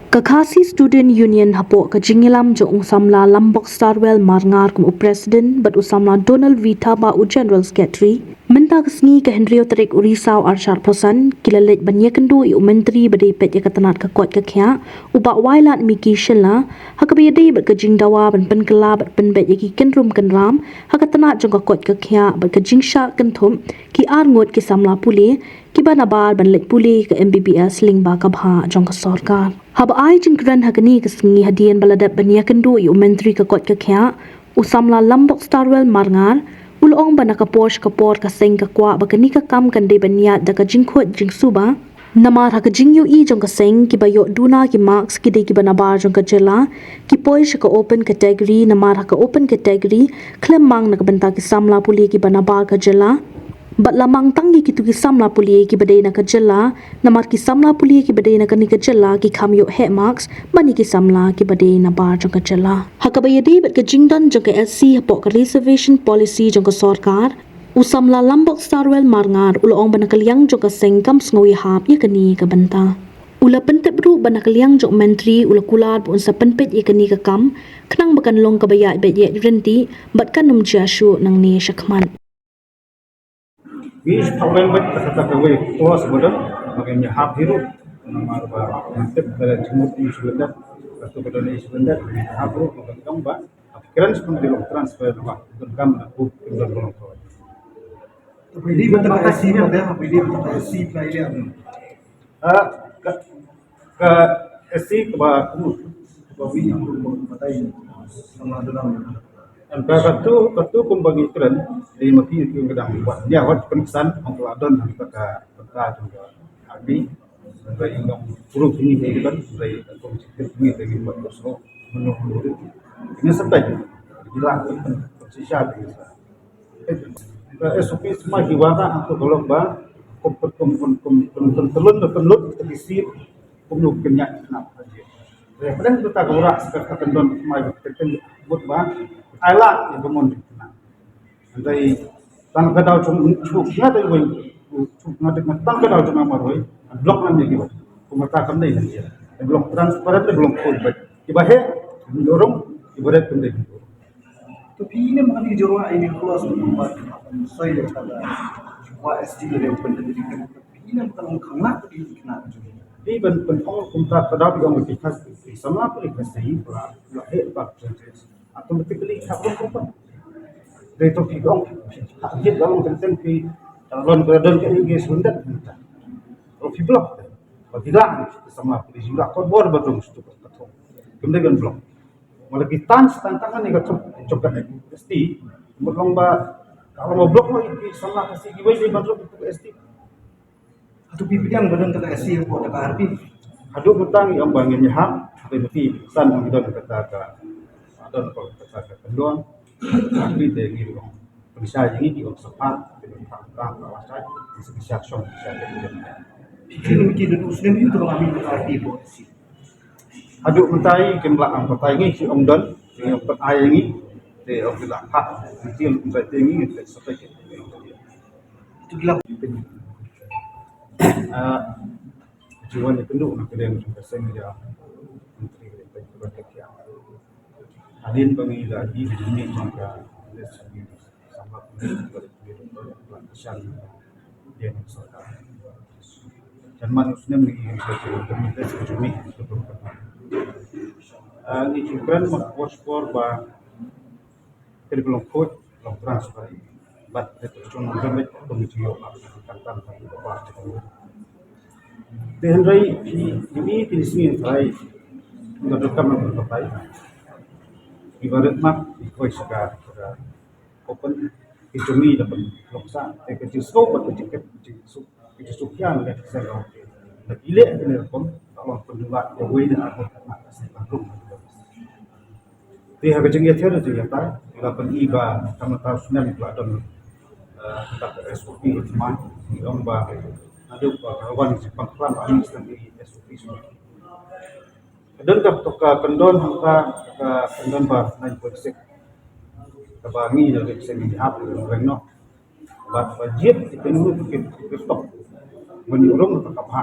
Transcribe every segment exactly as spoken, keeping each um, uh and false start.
Ka Khasi Student Union hapoh ka jingïalam jong u samla Lambok Starwell Marngar kum u President bad u samla Donald V Thabah u General Secretary. Mynta ka sngi ka hynriew tarik u Risaw arshar phew san ki la leit ban ïakynduh ïa u Myntri ba dei peit ïa ka tnat ka koit ka khiah u Bah Wailadmiki Shylla ha kaba ïadei bad ka jingdawa ban pynkylla bad pynbeit ïa ki kynrum kynram ha ka tnat jong ka koit ka khiah bad ka jingshah kynthup ki arngut ki samla pule kiba nabar ban leit pule ka M B B S lyngba ka bhah jong ka sorkar. Haba ai jingkren ha kane ka sngi hadien ba la dep ban ïakynduh ïa u Myntri ka koit ka khiah u samla Lambok Starwell Marngar u la ong ba na ka por sha ka por ka seng ka kwah ba kane ka kam kan dei ban ïaid da ka jingkhuid jingsuba. Namar ha ka jingïohi jong ka seng kiba ïoh duna ki marks ki dei kiba nabar jong ka jylla ki poi sha ka open category namar ha ka open category khlem mang na ka bynta ki samla pule kiba nabar ka jylla. Bad la mang tang ïa kito ki samla pule kiba dei na ka jylla namar ki samla pule kiba dei na kane ka jylla ki kham ïoh heh marks ban ïa ki samla kiba dei nabar jong ka jylla. Ha kaba ïadei bad ka jingdon jong ka S C hapoh ka reservation policy jong ka sorkar u samla Lambok Starwell Marngar u la ong ba na ka liang jong ka seng kam sngew ïahap ïa kane ka bynta. U la pyntip ruh ba na ka liang jong u Myntri u la kular ba un sa pynpeit ïa kane ka kam khnang ba kan long kaba ïaid beit ïaid ryntih bad kan ym jia shuh nangne shakhmat. Ngi shu thaw lem beit ta kata kawei ka clause ba don ba ngim ïahap hi ruh namar ba ngi tip ba la jingmut ngi shu lyndet. Katu ba don ngi shu lyndet ngi ïahap ruh ba ngi ong ba ap kren shu ngi long transfer ba don kam na ku don ba long kawei. Bidi ba ta ka S C ba da bidi ba ta ka S C ba ila. Ah, ka ka S C kaba kumut kaba wi yang kumut ba tai sama dalam. Em ka katu katu kumba ngi kren di ma ki ki kadang buat dia wat pengsan ong la don ka ka ka ka abi. Rai ong guru kini ni kan rai ong cikir kini rai buat kosong menurut menurut. Ini sampai gila sisa di Ka S O P semua ki wada aku tolong ba kum kum kum kum kum kum telun da telun ka bisi kum nu kenya na. Ya, paling kita ka ura sekar ka tendon semua ka tendon buat ba ai la ni bumon di kena. Andai tang ka dau chung chu nga dai wei chu nga dai tang ka dau chung amar wei blok nan ni ki ba. Kum ta kam dai ni ya. Blok transparent blok koi ba. Ki ba he ni orang ki ba ret kum dai. To phi ne ma kane ka jyrwa ai ne clause number soi le ka da kwa S T le pen de kan phi ne ma kane ka ngla ka di kna. Di ban pen ong kumta ka da bi ong ki khas ki samla puli khas hi pula la he ba percentage automatically ka pun pun. Dei to phi ong phi ha jit da ong teng teng phi lon ka don ka engagement da. Ro phi block. Ba ki da samla puli jula ko bor ba dong stu ka thong. Kum de kan block. Mala ki tan tan tangan ni ka chok chok ka S T. Mut long ba ka long ba blok mo ki samla ka si ki wei ban chok ka S T. Atu pi piang badan ka S T ko ta ka R P. Adu mutang yang ba ngin ha. Adu mati san ang don ka ta ka don ko ka ta ka kendon. Tapi de ngi long. Pensa ngi ki ong sepat ki ong tak tak tak wasai. Bisa bisa shong bisa de. Ki ni ki dun usnem itu kami ka R P ko si. Haduh mynta i kim lah ang patai ngi ki ong don ki ong patai ngi. Te ong ki lah hak ngi ki ong patai ngi te setai ki. Itu gila. Ah, jiwan itu nuk nak kena untuk seng ya. Menteri Pendidikan. Adin bang ila di di ni jangka. Sama pun balik balik balik balik pelan pesan dia nak serta. Dan manusia ni yang saya kira kami kita setuju ni. Ah, ni chukran mak pospor ba kiri belum kut belum transfer. Bat itu cuma kami kami jiyo katan kami apa. Te hynrei phi jong i phi sngi hynrei nga donkam nang pynpatai. Ibarat mak i koi saka saka open i jong i da pynlong sa te ka jingsngew bad ka jingkit jingsuk ka jingsuk hian ka jingsngew. Na ki leh kane rukom ka long pyndulat ka wei na ka ka ka ka ka. Te ha ka jingïathiar jingïatai la pyn-i ba ka mynta u snem la don ka S O P ka jingman i ong ba naduh ba ka wan jingpang klam ba ni snem i S O P snem. Don ka to ka kyndon hangta ka kyndon ba nine point six kaba ngi na ri seng i hap i reng noh. Ba ba jied i pynlut i pyntok ban i rung ka ka bha.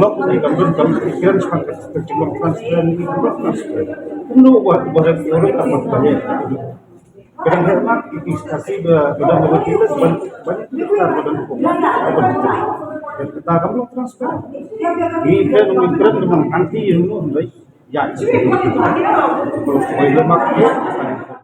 lok ni kam dun kam kren span ka ka long transparent ni kam transparent. Kumno ba ba da ko ka ba ka ne. Kadang hemat iti stasi ba ba da ba kita ban ban kita ba da ko. Kita kam long transparent. Ni kan ni kren dengan anti yang no. Ya, kalau lemak dia